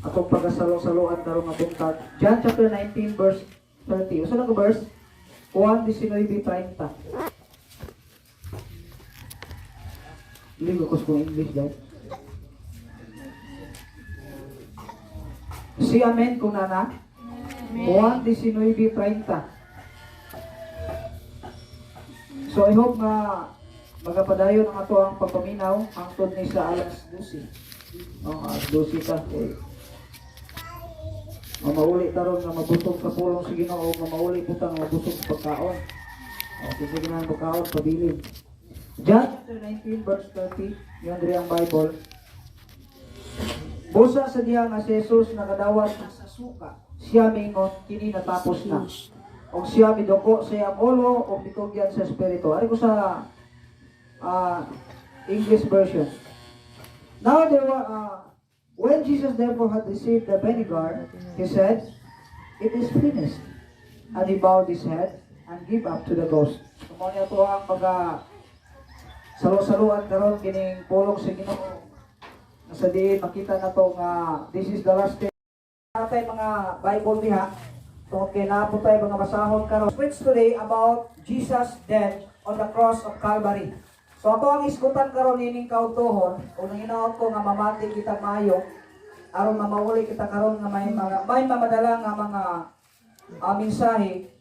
Atong pagasalo-saloan karong nga buntag. John chapter 19 verse 30. Usa lang ka verse? Juan 19:30. Ligo ko sa kong English guys. Si amen kung nana. Juan 19:30. So I hope nga magapadayon ang ato ang pagpaminaw hangtod ni sa alas 12. No, alas 12 ta kay nga mauli taron nga mabusog sa pulong sa Ginoo, nga mauli po ta nga mabusog sa pagkaon. O, sige na ang pagkaon, pabilin. John chapter 19 verse 30, yun diri ang Bible. Busa sa diha nga si Jesus nakadawat sa suka, siya mingon, "Kini natapos na." Og siya miduko sa iyang ulo og mitugyan sa espiritu. Ari ko sa English version. Now there were, when Jesus therefore had received the vinegar, he said, "It is finished." And he bowed his head and gave up to the ghost. So, mao niya to ang pagka salo-saluan karon kining pulong sa Ginoo. Nga sa diin makita na to nga this is the last day. Natay mga Bible diha. Tungod kay naa po tay mga basahon karon. Preach today about Jesus' death on the cross of Calvary. So ato ang isgutan karon nining kaudtohon o nanginaot ko nga mamati kita maayo aron mamauli kita karon nga may mamadala nga mga mensahe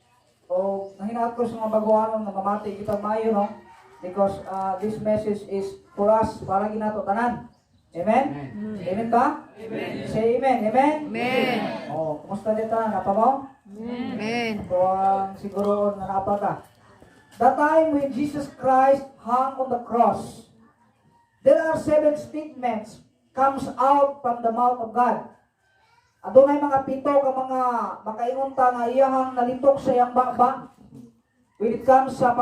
o nanginaot ko sa mga baguhanon nga mamati kita maayo, no, because this message is for us, para ginato tanan. Amen? Amen ba? Amen. Say amen. Amen? Amen. Oh, kumusta dito na? Napa mo? Amen. Ito ang siguro nga napa ka. The time when Jesus Christ hung on the cross, there are seven statements comes out from the mouth of God. Adunay mga pito ka mga makaingon ta nga iyahang nalitok sa iyang baba. When it comes sa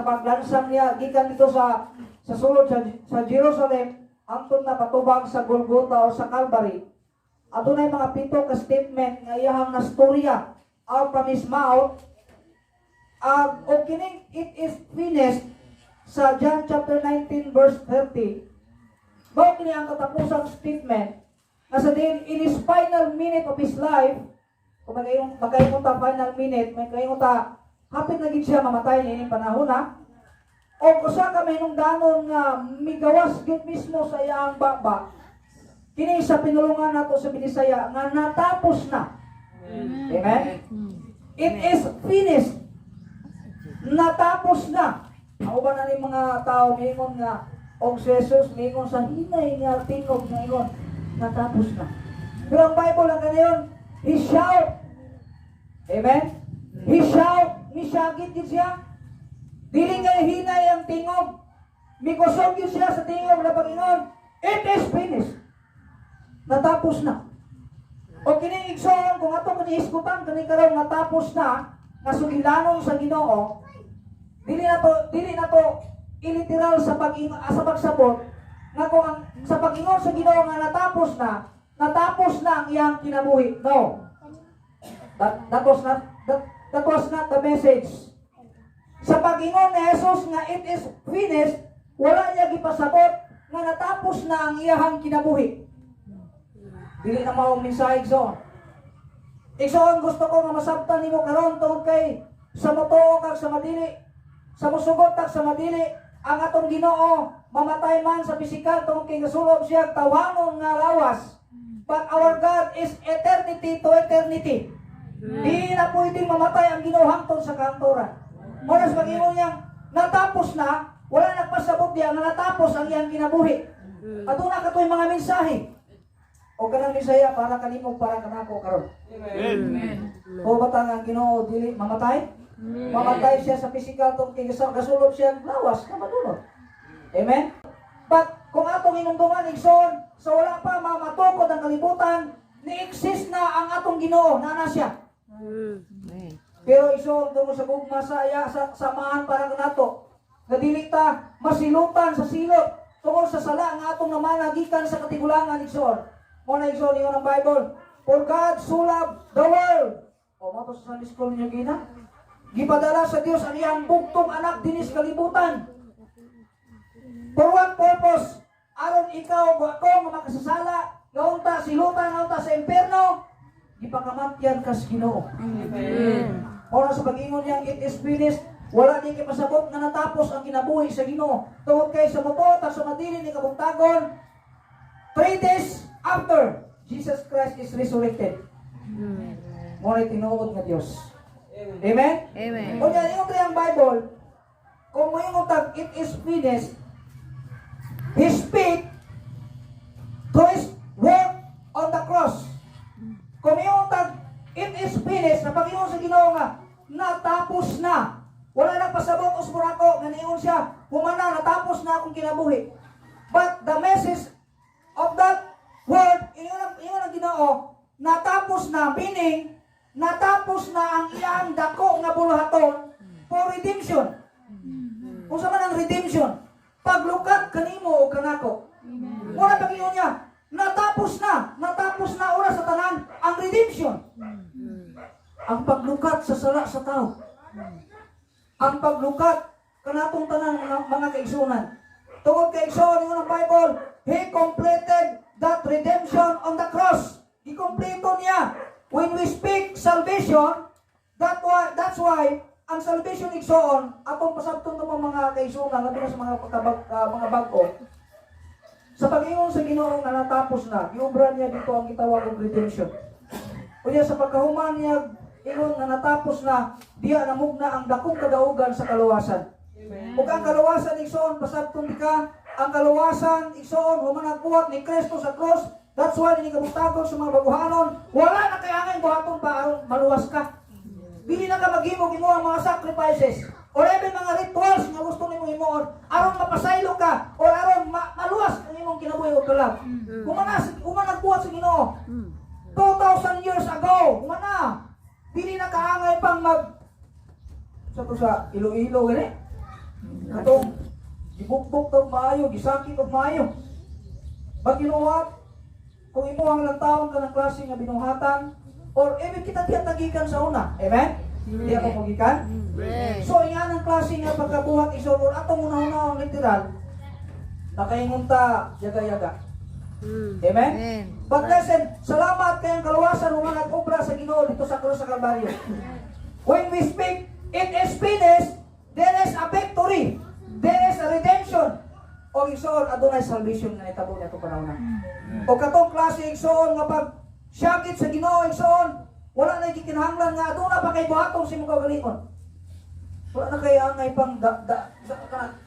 paglansang niya gikan dito sa sulod sa Jerusalem hangtod na patubang sa Golgotha o sa Calvary. Adunay mga pito ka statement nga iyahang nastorya out from his mouth. O kining "It is finished" sa John chapter 19 verse 30. Mao kini ang katapusang statement nga sa diin in his final minute of his life, kung magaingon ta final minute, may kaingon ta hapit na gid siya mamatay niining panahon na. O usa ka mahinungdanon nga migawas gyud mismo sa iyang baba. Kini sa pinulungan nato sa Binisaya nga "Natapos na." Amen? "It is finished." Natapos na. Ang uban na ni mga tao miingon nga og si Jesus miingon sa hinay nga tingog nga ingon, "Natapos na." Pero ang Bible ang kanayon, he shout. Amen? He shout, misyagit gid siya. Dili nga hinay ang tingog. Mikusog gid siya sa tingog na pag-ingon, "It is finished." Natapos na. O kini, igsoon, kung ato kini hisgutan kani karon natapos na nga sugilanon sa Ginoo, dili na to iliteral sa pagsabot nga kung ang sa pag-ingon sa Ginoo nga natapos na, natapos na ang iyang kinabuhi. No. That was not the message. Sa pag-ingon ni Jesus nga "It is finished," wala niya gipasabot nga natapos na ang iyahang kinabuhi. Dili na mao mensahe, igsoon. Igsoon, gusto ko nga masabtan nimo karon tungod kay sa motoo kag sa madili, sa musugot kag sa madili, ang atong Ginoo mamatay man sa pisikal tungod kay gasulob siya tawhanon nga lawas. But our God is eternity to eternity. Di na pwedeng mamatay ang Ginoo hangtod sa kahangturan. Oras mag-ingon niyang natapos na, wala nagpasabot diya nga natapos ang iyang kinabuhi. Aduna katoy mga mensahe. O kanang mensahe para kanimo, para kanako karon. Amen. O bata nga ang Ginoo dili mamatay? Mamatay siya sa physical tungod kay gasulob siya lawas nga madunot. Amen? But kung atong hinumduman, igsoon, sa wala pa mamatukod ang kalibutan, ni-exist na ang atong Ginoo, naa na siya. Amen. Pero igsoon, tungod sa gugma sa iya sa samahan para kanato, nga dili ta masilutan sa silot tungod sa sala nga atong namana gikan sa katigulangan, igsoon. Mo na, igsoon, ingon ang Bible, "For God so loved the world." O mo to sa Sunday school ninyo gina. Gipadala sa Dios ang iyang bugtong anak dinis kalibutan. For what purpose? Aron ikaw ug ako nga makasasala, nga unta silutan. ta sa impierno, gipakamatyan ka sa Ginoo. Mao na sa pag-ingon niyang "It is finished," wala di kay pasabot nga natapos ang kinabuhi sa Ginoo. Tungod kay sa motuo ta sa madili ni kabuntagon, 3 days after Jesus Christ is resurrected. Mao na tinuod nga Dios. Amen? Amen. Unya, ingon kay ang Bible, kung moingon tag "It is finished," He speak to His work on the cross. Kung moingon tag "It is finished," na pag-ingon sa Ginoo nga natapos na. Wala nang pasabot os murako nga niingon siya, "Human na, natapos na akong kinabuhi." But the message of that word, ingon ang Ginoo, natapos na, meaning, natapos na ang iyang dako nga buluhaton for redemption. Unsa man ang redemption? Paglukat kanimo o kanako. Muna pag-ingon niya, natapos na oras sa tanan ang redemption. Ang paglukat sa sala sa tao. Ang paglukat kanatong tanan, mga kaigsunan. Tungod kay, igsoon, ingon ang Bible, He completed that redemption on the cross. Gikompleto niya. When we speak salvation, that's why ang salvation, igsoon, atong pasabton to mga kaigsunan, labi na sa mga mga bag-o. Sa pag-ingon sa Ginoo nga natapos na, giobra niya dito ang gitawag og redemption. Unya sa pagkahuman niya ingon nga natapos na, diya namugna ang dakong kadaugan sa kaluwasan. Ug ang kaluwasan, igsoon, pasabton di ka, ang kaluwasan, igsoon, human ang buhat ni Kristo sa cross. That's why dili kabuntagon sa mga baguhanon, wala na kay angay buhaton pa aron maluwas ka. Dili na ka maghimo imo ang mga sacrifices or even mga rituals nga gusto nimo himuon aron mapasaylo ka or aron maluwas ang imong kinabuhi o kalag. Human nagbuhat sa Ginoo 2,000 years ago, human na. Dili na kaangay pang mag sa to sa Iloilo gani. Katong gibukbok og maayo, gisakit og maayo. But you know what? Kung imo ang lantawon ka ng klase nga binuhatan or even kita diya tagikan sa una. Amen? Di ako mogikan? Amen. So, iyan ang klase nga pagkabuhat iso or atong una-una ang literal, nakaingon ta yaga-yaga. Amen? Amen. But listen, salamat kay ang kaluwasan human nag-obra sa Ginoo dito sa krus sa Kalbaryo. When we speak, "It is finished," there is a victory. There is a redemption. O igsoon, adunay salvation nga nitabo niya itong panahon na. O katong klase, igsoon, nga pag syakit sa Ginoo, igsoon, wala na gikinahanglan nga aduna pa kay buhaton sa imong kaugalingon. Wala na kay angay pang da, da, sa,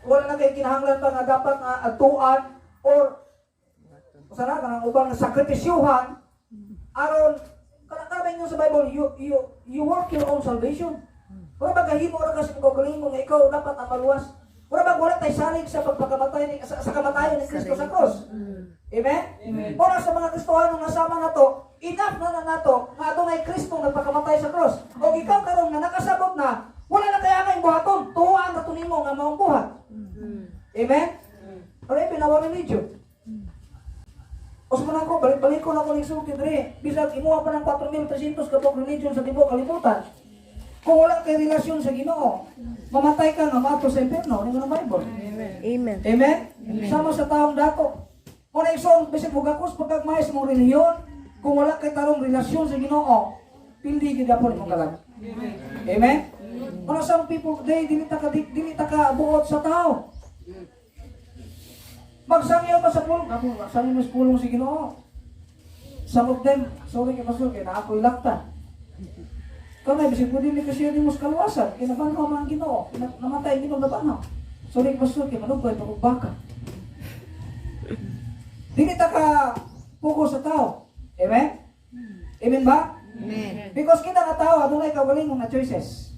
wala na kay kinahanglan pa nga dapat nga atuan or sana kanang ubang sakripisyuhan aron kana ba ingon sa Bible, you work your own salvation. Wala ba gahimo ra ka sa imong kaugalingon nga ikaw dapat ang maluwas? Wala ba wala tay salig sa pagpakamatay ni, sa kamatayon ni Kristo sa cross? Amen? Amen. Ora sa mga Kristohano nga sama nato, enough na na nato nga adunay Kristo nagpakamatay sa cross. O ikaw karon nga nakasabot na, wala na kaya kay buhaton, tuwaan ra to nimo nga maong buhat. Amen? Or even our religion. O sa ko, balik-balik ko na ko ning sulti diri. Bisag imuha pa ng 4,300 ka buok religion sa tibuok kalibutan. Kung wala kay relasyon sa Ginoo, mamatay ka nga maadto sa impierno, ningon ang Bible. Amen. Amen? Sama sa taong dato. Kung na, igsoon, bisag mugakos pagkagmay sa mong relihiyon, kung wala kay tarong relasyon sa Ginoo, pildi gyud gapon imong kalag. Amen? Pero some people today, dili ta ka buot sa tao. Magsangyaw ka sa pulong, ako, magsangyaw mo sa pulong sa Ginoo. Some of them, "Sorry kay pastor, kay na ako'y lakta." Kanay, bisag pwede ni kasi mo sa kaluwasan, kay nabanhaw man ang Ginoo, namatay ang Ginoo, nabanhaw. "Sorry kay pastor, kay manugay pag baka." Dili ta ka focus sa tao. Amen? Amen ba? Amen. Because kita nga tao, adunay kaugalingon nga choices.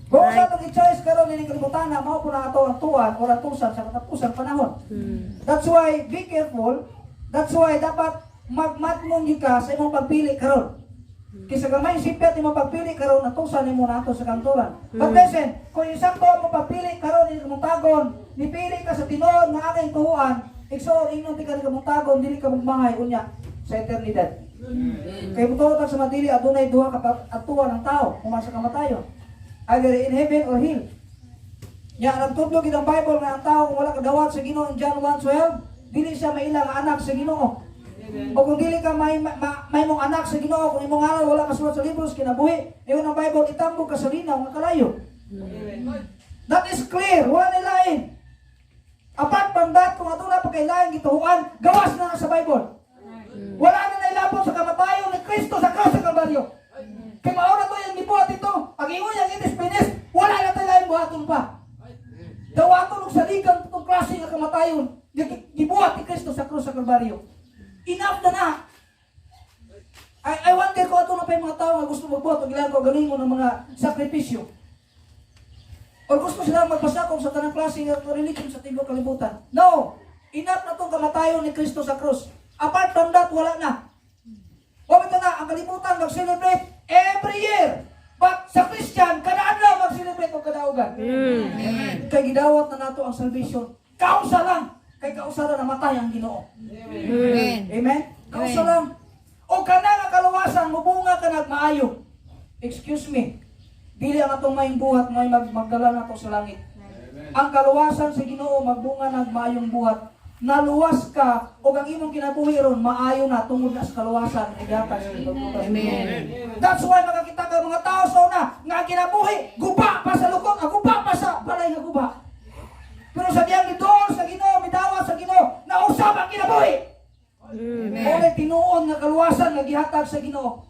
Kung sa atong i-choice karon ini kalibutan na mao po na ato ang tuan o atusan sa katapusang panahon. That's why be careful. That's why dapat magmatmong gyud ka sa imong pagpili karon. Kaysa gamay sipyat imong pagpili karon, atusan nimo na ato sa kanturan. But listen, kung isang tuon mo pagpili karon ini kamuntagon, nipili ka sa tinuod nga aking tuhuan, igsoon, ingnon ti ka ni kamuntagon, dili ka magmangay unya sa eternidad. Kay mutuo sa madili, adunay duha ka atuan ng tao human sa kamatayon. Either in heaven or hell. Nya nagtudlo gid ang Bible nga ang tao kung wala kadawat sa Ginoo in John 1:12, dili siya maila nga anak sa Ginoo. O kung dili ka may mong anak sa Ginoo, kung imong ngalan wala kasulat sa libro sa kinabuhi, ingon ang Bible, itambog ka sa linaw nga kalayo. That is clear, wala na lain. Apart from that, kung aduna pa kay lain gituhuan, gawas na na sa Bible. Wala na nailapot sa kamatayon ni Kristo sa krus sa Kalbaryo. Kay mao na to yung gibuhat ito. Ang ingon niyang "It is finished," wala na tayo lain buhaton pa. Dawaton og saligan itong klase nga kamatayon gibuhat ni Kristo sa krus sa Kalbaryo. Enough na na. I wonder kung aduna pa yung mga tao nga gusto magbuhat og ilang kaugalingon ng mga sakripisyo. Or gusto sila magpasakop sa tanang klase ng religion sa tibuok kalibutan. No! Enough na itong kamatayon ni Kristo sa krus. Apart from that, wala na. O ito na, ang kalibutan mag-celebrate every year. But sa Christian, kada adlaw mag-celebrate og kadaugan. Kay gidawat na nato ang salvation. Kausa lang. Kay kausa lang namatay ang Ginoo. Amen. Amen? Kausa lang. O kana nga kaluwasan, mubunga ka nagmaayo. Excuse me. Dili ang atong maayong buhat may magdala nato sa langit. Ang kaluwasan sa Ginoo magbunga nagmaayong buhat. Naluwas ka o ang imong kinabuhi ron maayo na tungod na sa kaluwasan nga gihatag sa Ginoo. Amen. That's why makakita ka mga tao sa una nga ang kinabuhi guba pa sa lukot, ang guba pa sa balay nga guba. Pero sa diyang giduol sa Ginoo, midawat sa Ginoo, nausab ang kinabuhi. Amen. Mao tinuod nga kaluwasan nga gihatag sa Ginoo.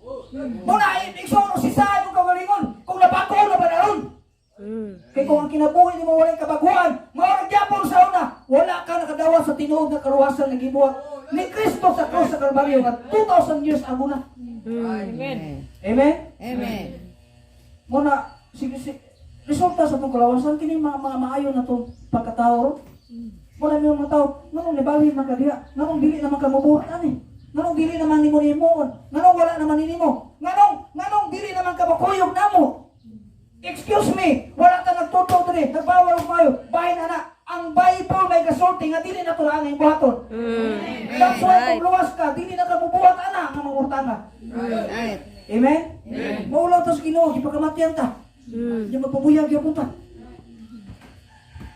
Muna igsoon si sa imong kaugalingon kung nabago na ba naron. Kay kung ang kinabuhi nimo walay kabaguhan, mao ra gyapon sa una, wala ka nakadawat sa tinuod nga kaluwasan nga gibuhat ni Kristo sa krus sa Kalbaryo nga 2000 years ago na. Amen. Amen. Amen. Muna sige si resulta sa atong kalawasan kini mga maayo na tong pagkatao ron. Muna may mga tao, nganong nibalhin man ka diha, nganong dili naman ka mobuhat ani, nganong dili naman nimo nimuon, nganong wala naman nimo, nganong dili naman ka makuyog namo. Excuse me, wala ka nagtudlo diri, nagbawal og maayo, bahin ana, ang Bible may gasulti nga dili na to ang imong buhaton. That's why kung luwas ka, dili na ka mubuhat ana nga mangurtanga. Amen? Maulaw ta sa Ginoo, gipakamatian ta. Di magpabuyag gyapon ta.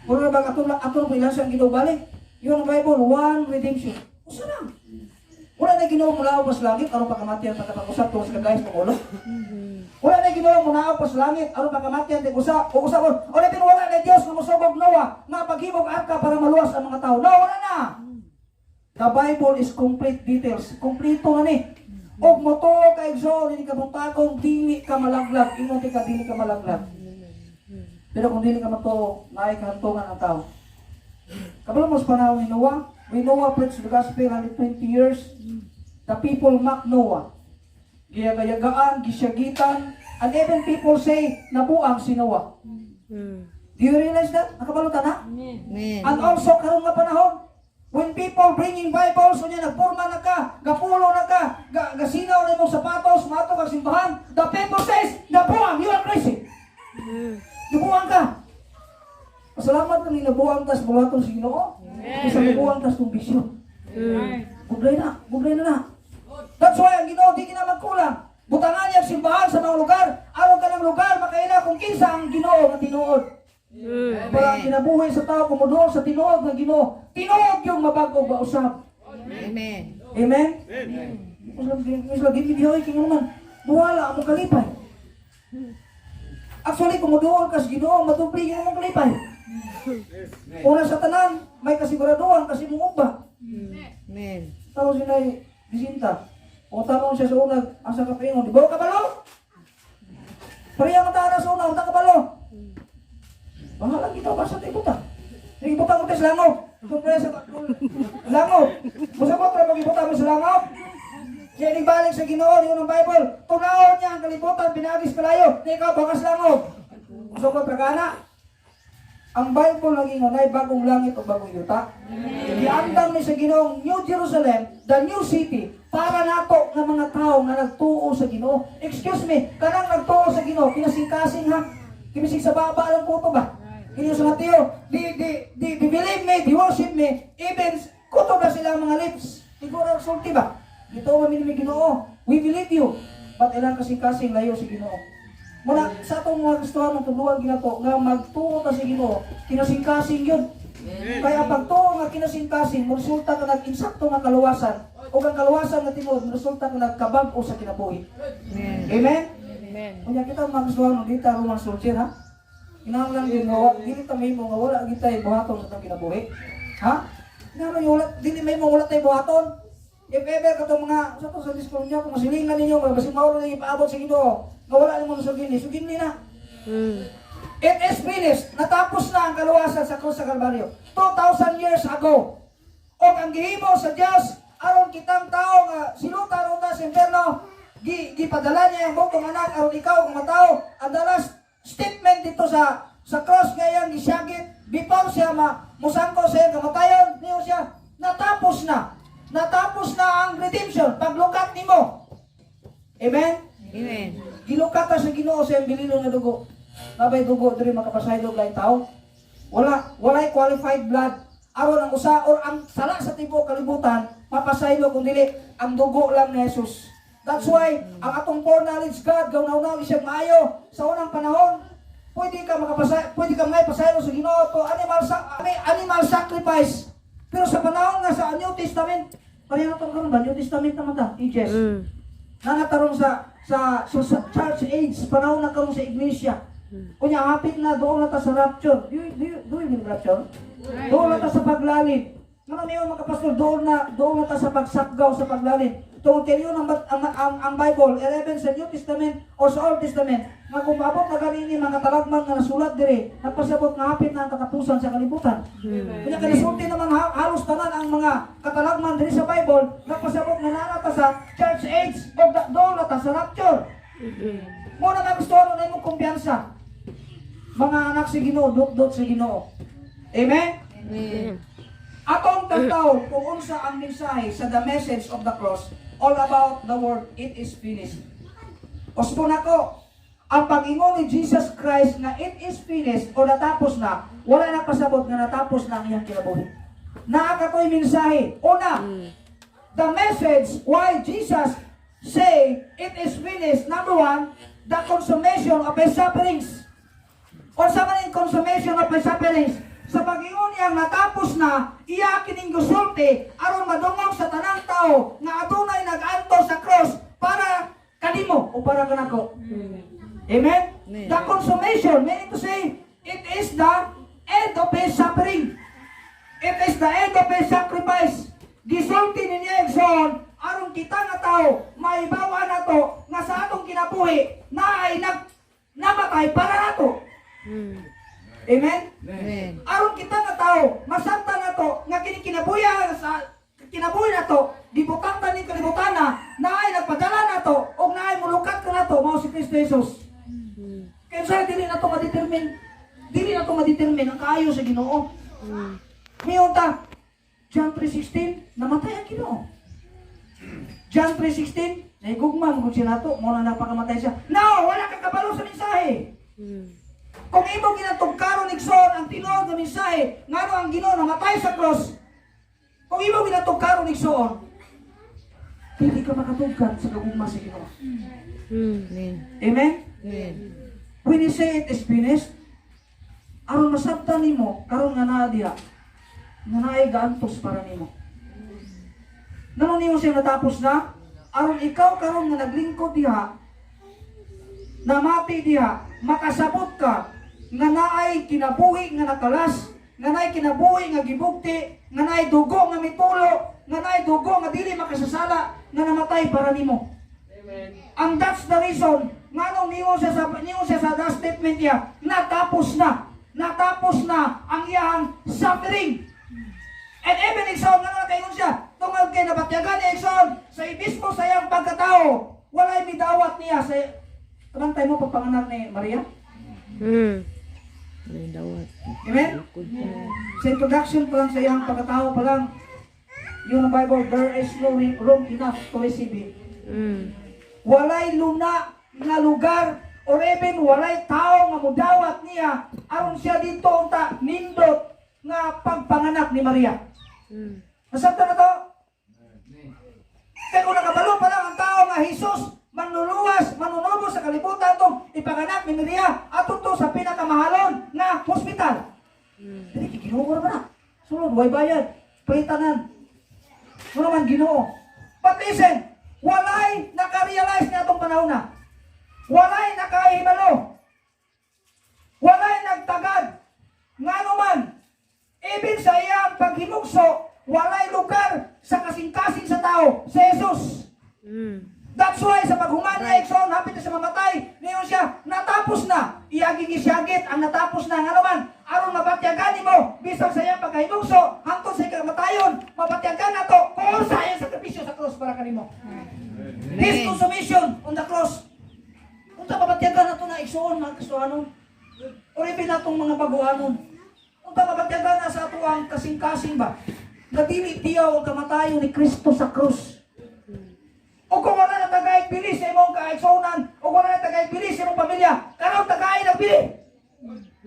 Mura na bang ato lang ato lang ilan ang Ginoo balik? Yun ang Bible, one redemption. Usa lang. Wala na Ginoo mulaw pa sa langit aron pakamatian ta kapag usap tungod sa kagayos ng ulo. Wala na Ginoo munaw pa sa langit aron pakamatian tig usa o usa ko. O na wala na Dios nga mosugog Noah nga paghimog arka para maluwas ang mga tao. No, wala na. The Bible is complete details. Kompleto na ni. Og motuo ka, igsoon, hindi ka buntagong, dili ka malaglag. Ingon ka, dili ka malaglag. Pero kung dili ka matuo, naay kahantungan ang tao. Kabalo mo sa panahon ni Noah, when Noah preached the gospel 120 years, the people mock Noah. Giyagayagaan, gisyagitan, and even people say, nabuang si Noah. Do you realize that? Nakabalo ta na? Amen. And also, karon nga panahon, when people bringing Bibles, unya nagporma na ka, gapulo na ka, gasinaw na imong sapatos, mato kag simbahan, the people says, "Nabuang, you are crazy. Nabuang ka." Pasalamat ka ni nabuang tas buhaton sa Ginoo. Isa nabuang tas tong bisyo. Buglay na, buglay na na. That's why ang Ginoo di kina magkulang. Butangan niya ang simbahan sa mga lugar, aron ka ng lugar makaila kung kinsa ang Ginoo nga tinuod. Para ang kinabuhi sa tao kumuduol sa tinuod nga Ginoo. Tinuod yung mabag-o ba usab. Amen. Amen? Mas lagi di kay naman. Buwala among kalipay. Actually, kung muduol ka sa Ginoo, madubli yung among kalipay. Una sa tanan, may kasiguraduhan kasi mong uba. Amen. Tapos sinay bisinta. O tanong siya sa una, asa ka paingon, di ba ka balo? Pareha man ta sa una, unta ka balo. Bahala kita basta tayo buta. Sige, butang ko tayo sa langob. Kung pwede sa langob. Musabot ra magibutang mo sa langob. Kaya balik sa Ginoo, yun ang Bible. Tunawon niya ang kalibutan, pinagis kalayo. Di ikaw bakas langob. Musabot ra ka na. Ang Bible naging ay bagong langit o bagong yuta. Giandam ni sa Ginoo New Jerusalem, the new city, para nato nga mga tao nga nagtuo sa Ginoo. Excuse me, kanang nagtuo sa Ginoo, kinasing-kasing ha. Kimisig sa baba lang kutob ba? Kini sa Mateo, di believe me, di worship me, even kutob na sila ang mga lips. Siguro ang sulti ba? Dito kami ni Ginoo. We believe you. But ilang kasing-kasing layo sa Ginoo. Muna sa atong mga Kristohano, tudluan ginato nga magtuo ta sa Ginoo, kinasing-kasing yun. Kaya ang pagtuo nga kinasingkasing moresulta ka nag insakto nga kaluwasan ug ang kaluwasan nga tinuod moresulta ka nagkabag-o sa kinabuhi. Amen. Amen? Amen. Unya kita mga Kristohano, di ta Roman soldier, ha? Kinahanglan gyud nga dili ta mahimo nga wala gyud tay buhaton sa atong kinabuhi. Ha? Kinahanglan yung wala, dili mahimo wala tay buhaton. If ever katong mga sa to sa discourse niya, kung masilingan ninyo nga basin mao na ipaabot sa Ginoo nga wala nimo sugini, sugini na. It is finished. Natapos na ang kaluwasan sa krus sa Kalbaryo. 2,000 years ago. O ang gihimo sa Dios aron kitang tao nga silutan unta sa impierno, gipadala niya ang bugtong anak aron ikaw kung matao. Ang the last statement dito sa cross nga iyang gisyagit before siya ma musangko sa iyang kamatayon, niyo siya, natapos na. Natapos na ang redemption, paglukat nimo. Amen? Amen. Gilukat ta sa Ginoo sa iyang bililon nga dugo. Nabay dugo diri makapasaylo lain tao? Wala, walay qualified blood. Aron ang usa or ang sala sa tibuok kalibutan mapasaylo kung dili ang dugo lang ni Jesus. That's why ang atong foreknowledge God gawnaw siya maayo sa unang panahon. Pwede ka makapasay, pwede ka ngay pasaylo sa Ginoo to animal sacrifice. Pero sa panahon nga sa New Testament, pareho na tong karon ba? New Testament naman ta, ages. Nanatarong sa church age, panahon na karon sa iglesia. Kunya hapit na doon na ta sa rapture. Do you mean rapture? Doon na ta sa paglalid. Ngano mayon, mga pastor, doon na ta sa pagsakgaw sa paglalid? Tungod kay yun ang Bible, 11 sa New Testament or sa Old Testament, nga kung maabot na ganini mga talagman nga nasulat diri, nagpasabot nga hapit na ang katapusan sa kalibutan. Kunya kanisulti naman halos tanan ang mga katalagman diri sa Bible, nagpasabot nga naa ta sa church age o doon na ta sa rapture. Mo na nga gusto na imong kumpiyansa. Mga anak sa Ginoo, dukdot sa Ginoo. Amen? Amen. Atong tagtaw kung unsa ang mensahe sa the message of the cross, all about the word "it is finished." Usbon ako, ang pag-ingon ni Jesus Christ na "it is finished" o natapos na, wala na pasabot nga natapos na ang iyang kinabuhi. Naa kato'y mensahe. Una, the message why Jesus say "it is finished." Number one, the consummation of his sufferings. O sa man yung consummation of his sufferings? Sa pag-ingon niyang natapos na, iya kining gusulti aron madungog sa tanang tao nga adunay nag-anto sa cross para kanimo o para kanako. Amen? Amen. The consummation, meaning to say, it is the end of his suffering. It is the end of his sacrifice. Gisulti ni niya, igsoon, aron kita nga tao, maibawa nato nga sa atong kinabuhi na ay namatay para nato. Amen? Amen. Aron kita nga tao, masabtan nato nga kini kinabuhi sa kinabuhi nato, gibutang ta ni kalibutan na naay nagpadala nato og naay mulukat kanato, mao si Kristo Jesus. Kaya sa dili nato ma-determine ang kaayo sa Ginoo. Miingon ta, John 3:16, namatay ang Ginoo. John 3:16, nahigugma mo siya nato, mo na napakamatay siya. No, wala ka kabalo sa mensahe. Kung imo ginatugkaron, igsoon, ang tinuod nga mensahe, ngano ang Ginoo namatay sa cross, kung imo ginatugkaron, igsoon, dili ka makatugkad sa kagugma sa Ginoo. Amen. Amen? Amen. When you say "it is finished," aron masabtan nimo karon nga naa diha, nga naay gaantos para nimo. Ngano nimo siya natapos na? Aron ikaw karon nga naglingkod diha, namati diha, makasabot ka nga naay kinabuhi nga nakalas, nga naay kinabuhi nga gibugti, nga naay dugo nga mitulo, nga naay dugo nga dili makasasala, nga namatay para nimo. And that's the reason nganong niingon siya sa that statement niya, natapos na. Natapos na ang iyang suffering. And even, igsoon, nga nakaingon siya, tungod kay nabatyagan ni igsoon, sa mismo sa iyang pagkatao, walay midawat niya sa. Kabantay mo pagpanganak ni Maria? Ano yung dawat? Amen? Sa introduction pa lang sa iyang pagkatao pa lang, yung Bible, there is no room enough to receive it. Walay luna nga lugar or even walay tao nga mudawat niya aron siya dito unta nindot nga pagpanganak ni Maria. Nasabtan na to? Kaya kung nakabalo pa lang ang tao nga Jesus manluluwas, manunubos sa kalibutan tong ipanganak ni Maria ato to sa pinakamahalon nga hospital. Dili kay Ginoo ra ba na? Sunod, way bayad. Pahitanan. Ano man Ginoo. But listen, walay naka-realize niya atong panahon na. Walay nakahibalo. Walay nagtagad. Ngano man, even sa iyang paghimugso, walay lugar sa kasing-kasing sa tao, sa Jesus. That's why sa paghuman niya, igsoon, hapit na sa mamatay, niingon siya, "Natapos na." Iyang gisiyagit ang "natapos na." Ngano man, aron mabatyagan nimo, bisan sa iyang pagkahimugso, hangtod sa kamatayon, mabatyagan nato, kung sa iyang sakripisyo sa cross para kanimo. His consummation on the cross. Unta mabatyagan nato na, igsoon, mga Kristohanon? Or even natong mga baguhanon. Unta mabatyagan na sa ato ang kasing-kasing ba? Nga dili tiyaw ang kamatayon ni Kristo sa krus. O kung wala na tagay bili sa imong kaigsuonan, o wala na tagay bili sa imong pamilya, karon tagay nagbili.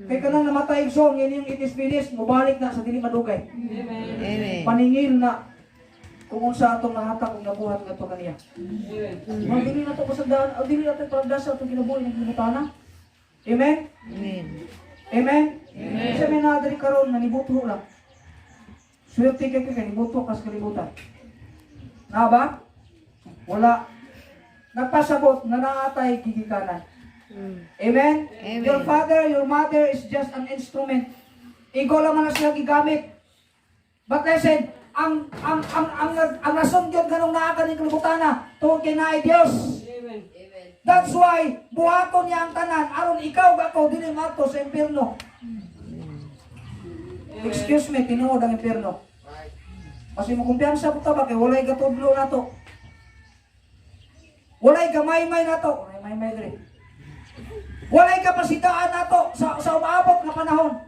Kay kanang namatay, igsoon, yun yung "it is finished," mubalik na sa dili madugay. Amen. Paningil na kung unsa atong nahatag ug nabuhat ngadto kaniya. Mga dili na to pasagdaan, o dili natin palagdasa atong kinabuhi ng kalibutan. Amen? Amen. Amen? Amen. Sa may naa diri karon nga nibuto lang. Swerte kay kay nibuto ka sa kalibutan. Na ba? Wala. Nagpasabot na naatay gigikanan. Amen? Amen. Your father, your mother is just an instrument. Igo lang man na siya gigamit. But listen, ang rason gyud ganong naa ka ning kalibutan na tungod kay naay Dios. That's why buhaton niya ang tanan aron ikaw ug ako dili maadto sa impierno. Excuse me, tinuod ang impierno. Kasi mo kumpiyansa po ta ba kay walay gatudlo nato. Walay gamaymay nato. Walay maymay diri. Walay kapasidaan nato sa umaabot nga panahon.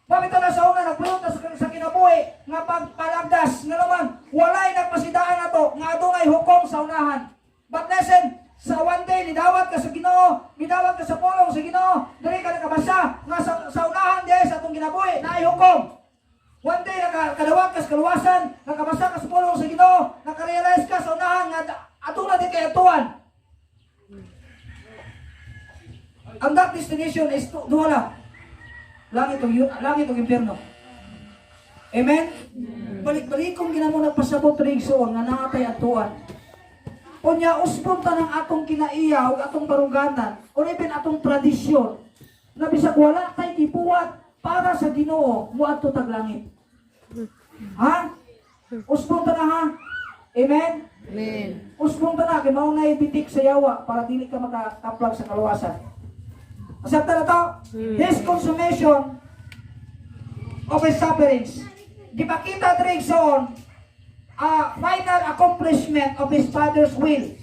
Pamita na sa una, nagpulot sa kinabuhi nga pagpalagdas nga naman walay nagpasidaan nato nga adunay hukom sa unahan. But listen, sa one day nidawat ka sa Ginoo, nidawat ka sa pulong sa Ginoo, diri ka nakabasa nga sa unahan diay sa atong kinabuhi naay hukom. One day nakadawat ka sa kaluwasan, nakabasa ka sa pulong sa Ginoo, nakarealize ka sa unahan nga aduna din kay atuan. Ang that destination is duha lang. Langit ug impyerno. Amen? Balik-balikong ginamo nagpasabot rin igsoon nga naatay atuan. Unya usbon ta ng atong kinaiya ug atong baruganan or even atong tradisyon na bisag wala tay gibuhat para sa Ginoo, moadto tag langit. Ha? Usbon ta na, ha? Amen? Amen. Usbon ta na kay mao na bitik sa yawa para dili ka makakaplag sa kaluwasan. Accept na to? His consummation of his sufferings. Gipakita diri, igsoon, a final accomplishment of his Father's will.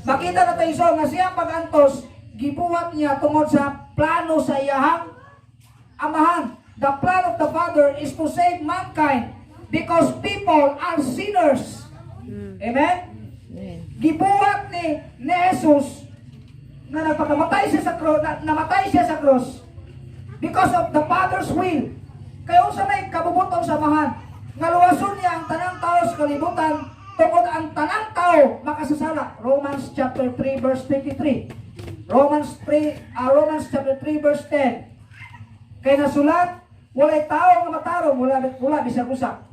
Makita na tayo, igsoon, nga siyang pag-antos gibuhat niya tungod sa plano sa iyahang Amahan. The plan of the Father is to save mankind because people are sinners. Amen? Amen. Gibuhat ni Jesus na nagpakamatay siya sa cross, na, namatay siya sa cross because of the Father's will. Kaya unsa may kabubutong sa Amahan nga luwason niya ang tanang tao sa kalibutan tungod ang tanang tao makasasala. Romans chapter 3 verse 23. Romans 3, Romans chapter 3 verse 10. Kay nasulat, walay tao nga matarong, wala wala bisag usa.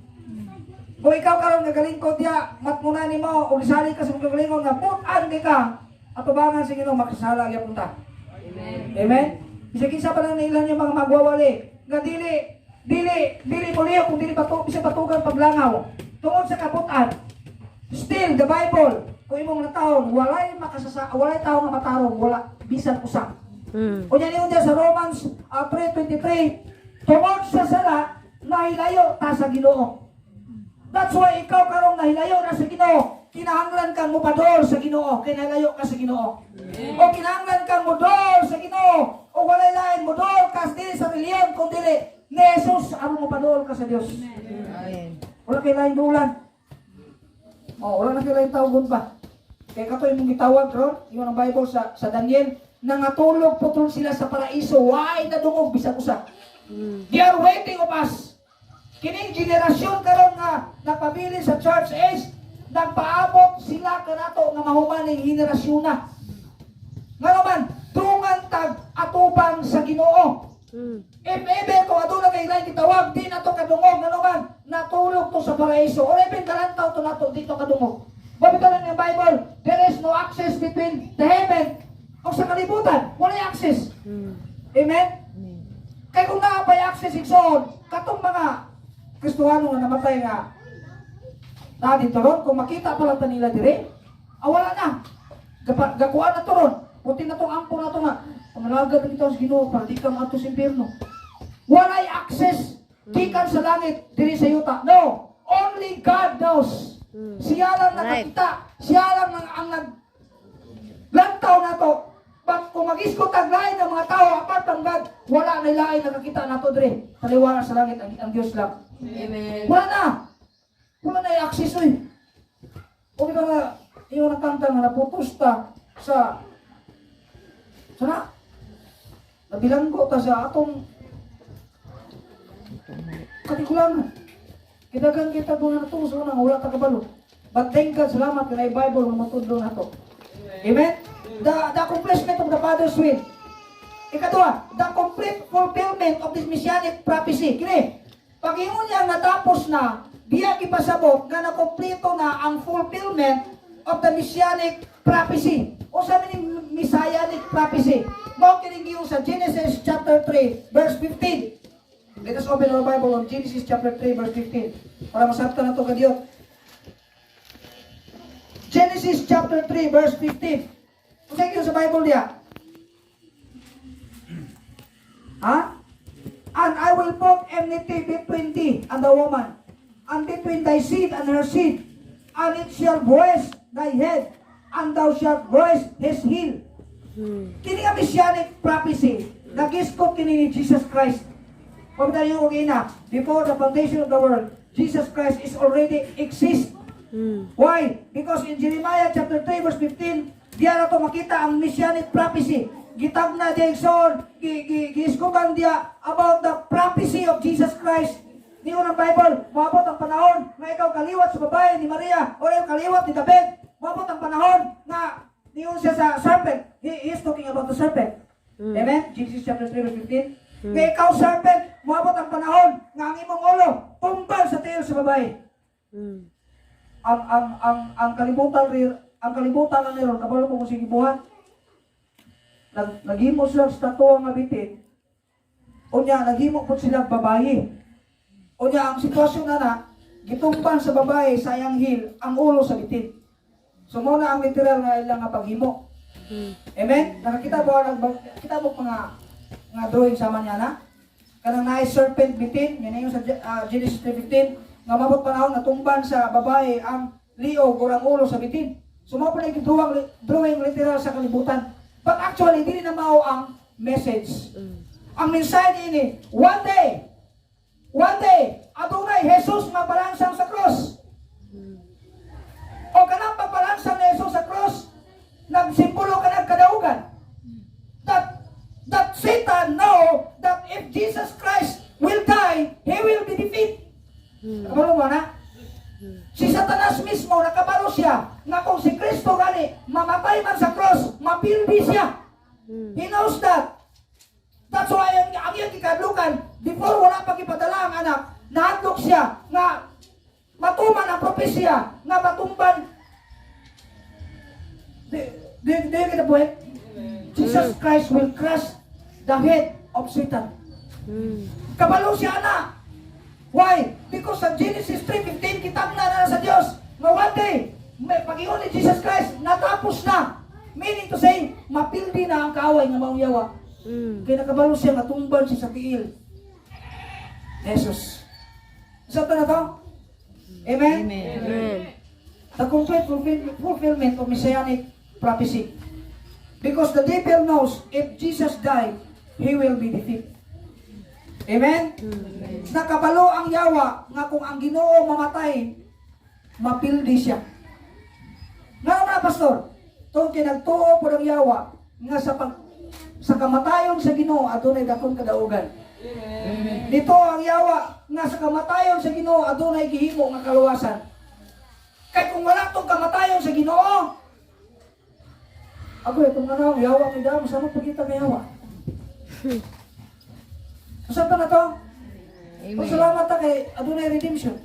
Kung ikaw karon nga galingkod diya, matmuna nimo og gisali ka sa imong kagalingon nga but-an kay ka, atubangan sa Ginoo, makasala gyapon ta. Amen. Amen. Bisag kinsa pa lang nilan yung mga magwawali nga dili dili dili mo liyo kung dili bato bisag batugan paglangaw tungod sa kabut-an. Still the Bible, kung imong natawon, walay tao nga matarong, wala bisan usa. Unya niyon diya sa Romans 3:23, tungod sa sala nahilayo ta sa Ginoo. That's why ikaw karong nahilayo na sa Ginoo, kinahanglan kang mopadol sa Ginoo, kay nahilayo ka sa Ginoo. O kinahanglan kang modol sa Ginoo, o walay lain modol ka dili sa reliyon kung dili ni Jesus aron mopadol ka sa Dios. Amen. Wala kay lain dulan. Oh, wala na kay lain tawagon pa. Kay katoy imong gitawag karon, ingon ang Bible sa Daniel, nangatulog putol sila sa paraiso, waay nadungog bisag usa. They are waiting of us. Kining generasyon karon nga napabili sa church age, nagpaabot sila kanato nga mahuman ning henerasyon na. Nga naman, dungan tag atubang sa Ginoo. If ever kung aduna kay lain gitawag, di na to kadungog, ngano man, natulog to sa paraiso. Or even kalantaw to nato dito kadungog. Mabitaw lang ng Bible, there is no access between the heaven o sa kalibutan. Walay access. Amen? Amen. Kay kung naa pay access, igsoon, katong mga Kristuhano nga namatay nga na dito ron, kung makita pa lang ta nila dire, ah, wala na. Gakuan na to ron. Puti na tong ampo na to nga. Pangalagad na kita sa Ginoo para di ka maadto sa impyerno. Walay access gikan sa langit diri sa yuta. No, only God knows. Siya lang nakakita. Siya lang ang nag lantaw na to. But kung mag-iskot ang lain ng mga tao apart from God, wala na lain nakakita nato dire. Taliwala sa langit ang Diyos lang. Amen. Wala na. Wala na i-access oy. O di ba nga, yung nakanta nga naputos ta sa na, nabilanggo ta sa atong katigulangan. Kidagan kita doon na sa unang wala ta kabalo. But thank God, salamat kay Bible nga matudlo nato. Amen? The accomplishment of the Father's will. Ikadua, the complete fulfillment of this messianic prophecy. Kini, pag-ingon niya natapos na, diya gipasabot nga nakompleto na ang fulfillment of the messianic prophecy. O sa ni messianic prophecy. Mao kini giyon sa Genesis chapter 3 verse 15. Let us open our Bible on Genesis chapter 3 verse 15 para masabtan nato kadiyot. Genesis chapter 3 verse 15. Unsa gyud sa Bible diya? Ha? "And I will put enmity between thee and the woman, and between thy seed and her seed, and it shall bruise thy head, and thou shalt bruise his heel." Kini nga messianic prophecy, nagiskop kini ni Jesus Christ. Pagkita niyo kung ina, before the foundation of the world, Jesus Christ is already exist. Why? Because in Jeremiah chapter 3 verse 15, diya na to makita ang messianic prophecy. Gitagna diya, igsoon, giiskutan diya about the prophecy of Jesus Christ. Niyon ang Bible, moabot ang panahon nga ikaw kaliwat sa babae ni Maria o ikaw kaliwat ni David. Moabot ang panahon nga niyon siya sa serpent. He is talking about the serpent. Amen? Genesis chapter 3 verse 15. Nga ikaw, serpent, moabot ang panahon nga ang imong ulo tumbal sa tiil sa babae. Ang kalibutan na niron, kabalo mo kung sige buhat, naghimo sila sa statua nga bitin. Unya naghimo pud sila babayi. Unya ang sitwasyon na na gitumban sa babae sa iyang heel ang ulo sa bitin. So mo na ang literal nga ilang nga paghimo. Amen. Nakakita ba nag kita mo mga nga drawing sama niya na kanang naay serpent bitin? Yan yung sa Genesis 3:15 nga mabot panahon natumban sa babae ang liog o ang ulo sa bitin. So mao pa na yung drawing literal sa kalibutan. But actually, dili na mao ang message. Ang mensahe niini, one day, one day, adunay Jesus nga balansang sa cross. O kanang pagbalansang ni Jesus sa cross, nagsimbolo kanang kadaugan. That Satan know that if Jesus Christ will die, he will be defeated. Kabalo mo na? Si Satanas mismo, nakabalo siya nga kung si Kristo gani mamatay man sa cross, mapildi siya. He knows that. That's why ang iyang gikadlukan, before wala pa gipadala ang anak, nahadlok siya nga matuman ang propesya nga matumban. Do you get the point? Jesus Christ will crush the head of Satan. Kabalo siya na. Why? Because sa Genesis 3:15, kitang na na sa Diyos nga one day, may pag-iyon ni Jesus Christ, natapos na. Meaning to say, mapildi na ang kaaway nga maong yawa. Kaya nakabalo siya nga tumban siya sa tiil. Jesus. Sa na to? Amen? Amen. Amen. The complete fulfillment of messianic prophecy. Because the devil knows if Jesus died, he will be defeated. Amen? Nakabalo ang yawa nga kung ang Ginoo mamatay, mapildi siya. Nga na, pastor, tungod kay nagtuo po ng yawa nga sa kamatayon sa Ginoo adunay dakong kadaugan. Dito ang yawa nga sa kamatayon sa Ginoo adunay gihimo nga kaluwasan. Kay kung wala tong kamatayon sa Ginoo, ako itong ano, yawa kay damo, sama pagita kay yawa. Masabtan na to? Amen. Salamat ta kay adunay redemption.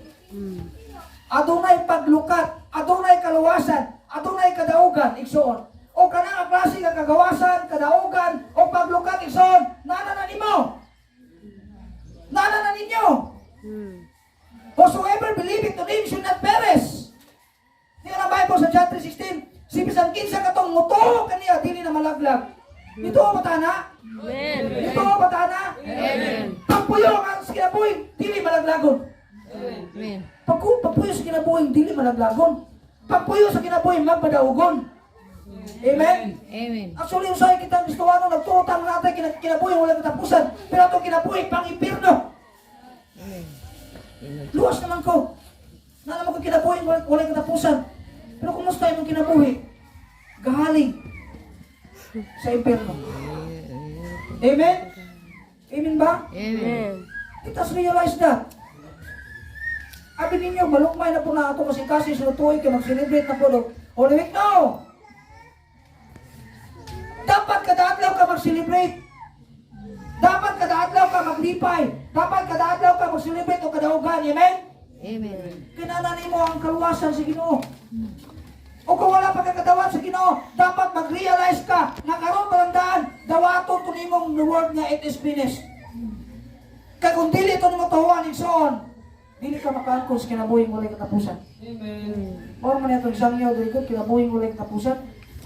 Adunay paglukat, adunay kaluwasan, adunay kadaugan, igsoon. O kanang ang klase nga kagawasan, kadaugan, o paglukat, igsoon, nana na nimo. Nana na ninyo. Whosoever believeth on Him should not perish. Di ang Bible sa John 3:16, si bisan kinsa katong mutuo kaniya dili na malaglag. Dito ba tana? Amen. Dito ba tana? Amen. Pagpuyo ang sa kinabuhi, dili malaglagon. Amen. Pagpuyo sa kinabuhi, dili malaglagon. Pagpuyo sa kinabuhi, magmadaugon. Amen? Amen. Actually, usahay kita Kristohano, nagtuotang natin kinabuhi, wala katapusan. Pero itong kinabuhi, pang impirno. Amen. Luwas naman ko. Na naman ko kinabuhi, wala katapusan. Pero kumusta imong kinabuhi? Gahaling sa impirno. Amen? Amen ba? Amen. Let us realize that. Abi ninyo, malukmay na po na ato kasi kasi sa tuig kay mag-celebrate na po og Holy Week. No! Dapat kada adlaw ka mag-celebrate. Dapat kada adlaw ka maglipay. Dapat kada adlaw ka mag-celebrate og kadaugan. Amen? Amen. Kinana nimo ang kaluwasan sa Ginoo. O kung wala pa kakadawat sa Ginoo, dapat mag-realize ka nga karon pa lang daan, dawaton to nimong reward nga it is finished. Kay kung dili ito nimo tuhuan igsoon, dili ka makaangkon sa kinabuhing walay katapusan. Amen. Mao man atong sangyaw diri ko kinabuhing walay katapusan.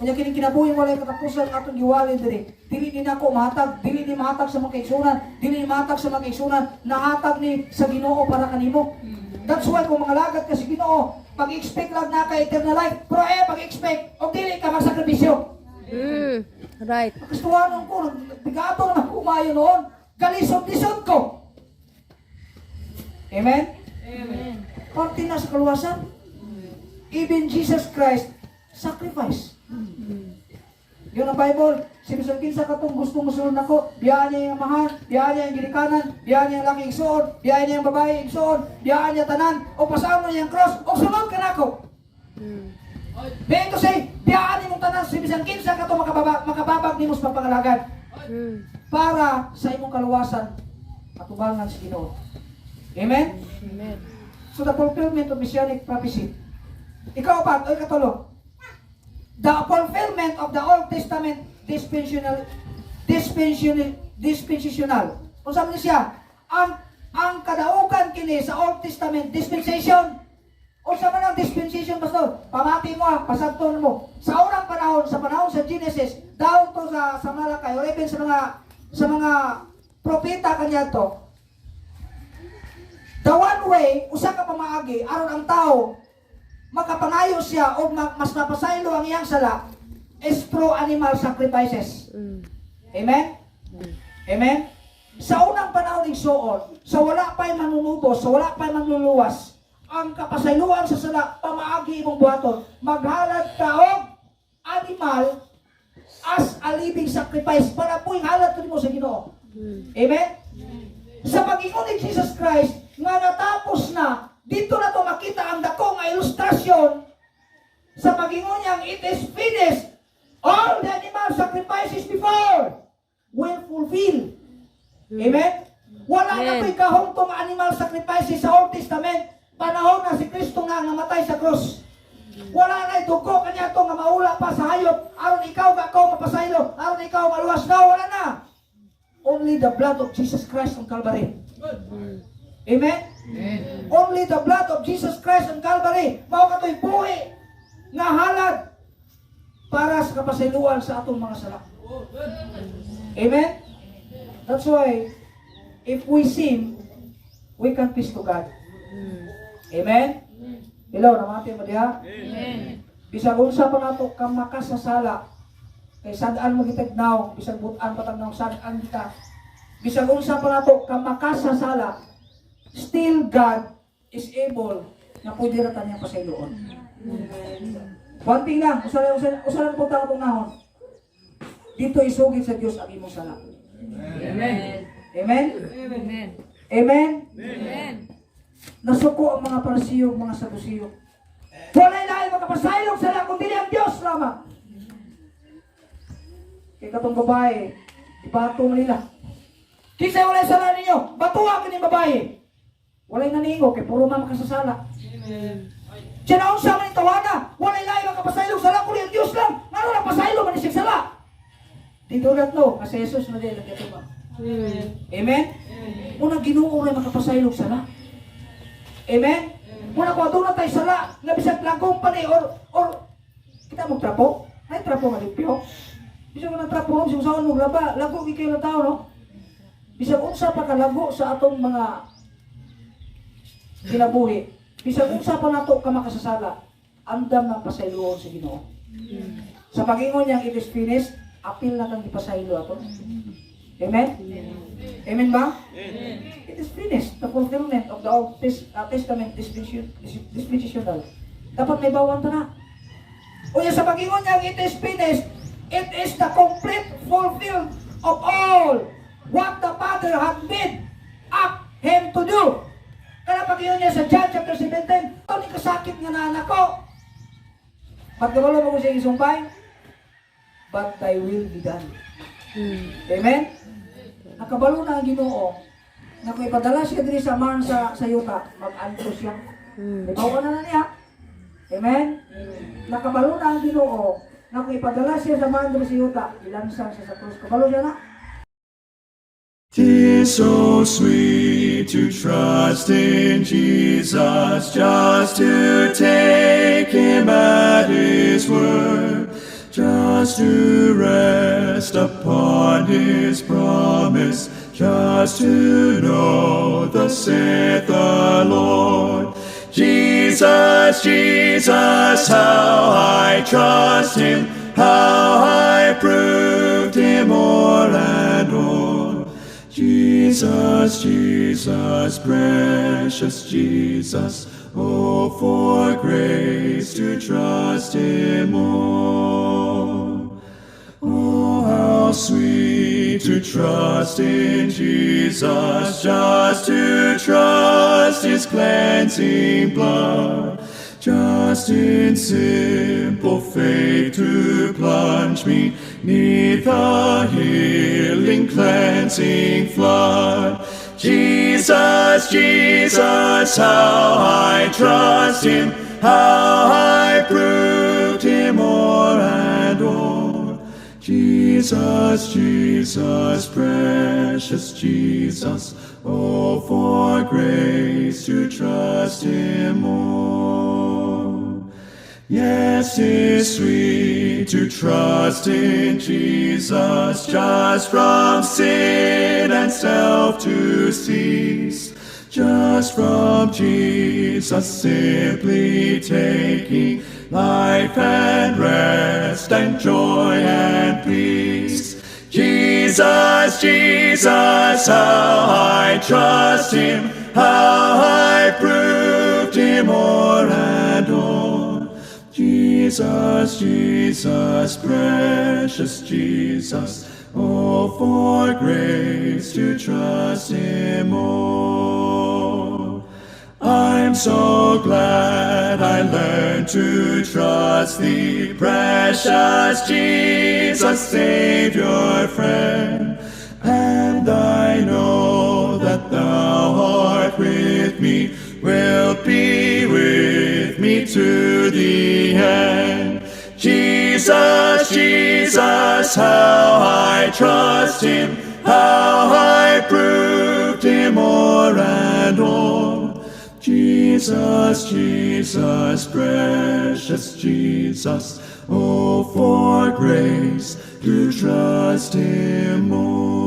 Unya kining kinabuhing walay katapusan atong giwali diri. Dili ni nako mahatag, dili ni mahatag sa mga kaigsunan, dili ni mahatag sa mga kaigsunan, nahatag ni sa Ginoo para kanimo. That's why kung mga lagat ka sa Ginoo, pag-expect lang na ka eternal life, pero eh pag-expect og dili ka magsakripisyo. Right. Kristohanon ko, nagbigato naman ko umayo noon. Galisod-lisod ko. Amen? Amen. Parte na sa kaluwasan. Even Jesus Christ sacrifice. Yun ang Bible. Si bisan kinsa katong gusto mosunod nako, biyaan niya yung amahan, biyaan niya yung ginikanan, biyaan niya ang laki igsuon, biyaan niya ang babae igsuon, biyaan niya tanan, o pasaan mo niya ang cross, o sunod ka nako. Meaning to say, biyaan nimong tanan si bisan kinsa katong makababag nimo sa pagpangalagad para sa imong kaluwasan atubangan sa Ginoo. Amen? Amen. So the fulfillment of messianic prophecy. Ikaw pa, oy katulo. The fulfillment of the Old Testament dispensational. Kung sabi siya, ang kadaugan kini sa Old Testament dispensation. O sa man ang dispensation, pastor? Pamati mo ah, pasabton mo. Sa unang panahon, sa panahon sa Genesis, down to sa Malachi, or even sa mga propeta kanya to, the one way, usa ka pamaagi, aron ang tao makapangayo siya o mas mapasaylo ang iyang sala is through animal sacrifices. Amen? Amen? Sa unang panahon ng suon, sa wala pa'y manunubos, sa wala pa'y manluluwas, ang kapasayloan sa sala, pamaagi imong buhaton, maghalad ka og animal as a living sacrifice para po'y halad mo sa Ginoo. Amen? Sa pag-ingon ni Jesus Christ, nga natapos na, dito na to makita ang dako nga ilustrasyon sa pag-ingon niyang it is finished. All the animal sacrifices before will fulfill. Amen? Wala na Amen. po'y kahungtong animal sacrifices sa Old Testament. Panahon na si Kristo nga namatay sa krus. Wala na dugo kanya to nga maula pa sa hayop aron ikaw ga ako mapasaylo, aron ikaw maluwas na, wala na. Only the blood of Jesus Christ on Calvary. Amen? Only the blood of Jesus Christ on Calvary. Mao katoy buhi nga halad para sa kapasayloan sa atong mga sala. Amen? That's why if we sin, we can peace to God. Amen? Hello, namati mo diha? Amen. Bisag unsa pa nato ka makasasala, kay sad-an mo kitag naw, bisag but-an pa tag naw, sad-an kita. Bisag unsa pa nato ka makasasala, still God is able nga pwede ra ta niya pasayloon. One thing lang, usa lang po tao nahon. Dito isugid sa Dios ang imong sala. Amen. Amen? Amen. Amen? Amen. Nasuko ang mga Parisiyo, mga Sadusiyo. Walay lain makapasaylong sala kung dili ang Diyos lamang. Kay katong babae, ibato man nila. Kinsay walay sala ninyo, batuha kini babae. Walay naningo kay puro man makasasala. Siya naunsa man tawana, walay lain makapasaylo sala kundi ang Dios lang. Ngano lang pasaylo man siya sala? Dito not know, kasi Jesus na din nagkatubang. Amen? Una, Ginoo ray makapasaylo sala. Amen? Muna kung aduna tay sala nga bisag lagom pa ni or kita mo trapo, ay trapo nga limpyo. Bisag mo ng trapo no, bisag usaon mo laba, lago gyud kayo ng tao, no. Bisag unsa pa kalago sa atong mga kinabuhi. Bisag unsa pa nato ka makasasala, andam ng pasayloon sa Ginoo. Sa pag-ingon niyang "It is finished," apil na kang ipasaylo ato. Amen? Amen ba? It is finished. The fulfillment of the Old Testament dispensational. Dapat may bawang ta na. Unya sa pag-ingon niyang "It is finished," it is the complete fulfillment of all what the Father had made up him to do. Kaya pag-ingon niya sa John chapter 17, "Ito ni kasakit nga naanak ko. Pagkabalo mo ko siya isumpay, but thy will be done." Amen? Nakabalo na ang Ginoo na kung ipadala siya diri sa man sa yuta, mag-anto siya. Ikaw na na niya. Amen? Nakabalo na ang Ginoo na kung ipadala siya sa man diri sa yuta, ilansang siya sa krus. Kabalo siya na. 'Tis so sweet to trust in Jesus, just to take him at his word, just to rest upon his promise, just to know thus saith the Lord. Jesus, Jesus, how I trust him, how I proved him o'er and o'er. Jesus, Jesus, precious Jesus, oh, for grace to trust him more. Oh, how sweet to trust in Jesus, just to trust his cleansing blood, just in simple faith to plunge me 'neath the healing, cleansing flood. Jesus, Jesus, how I trust him, how I proved him o'er and o'er. Jesus, Jesus, precious Jesus, oh, for grace to trust him more. Yes, 'tis sweet to trust in Jesus, just from sin and self to cease, just from Jesus simply taking life and rest and joy and peace. Jesus, Jesus, how I trust him, how I proved him o'er and o'er. Jesus, Jesus, precious Jesus, oh, for grace to trust him more. I'm so glad I learned to trust thee, precious Jesus, Savior, friend. And I know that thou art with me, wilt be with me to the end. Jesus, Jesus, how I trust him, how I proved him o'er and o'er. Jesus, Jesus, precious Jesus, oh, for grace to trust him more.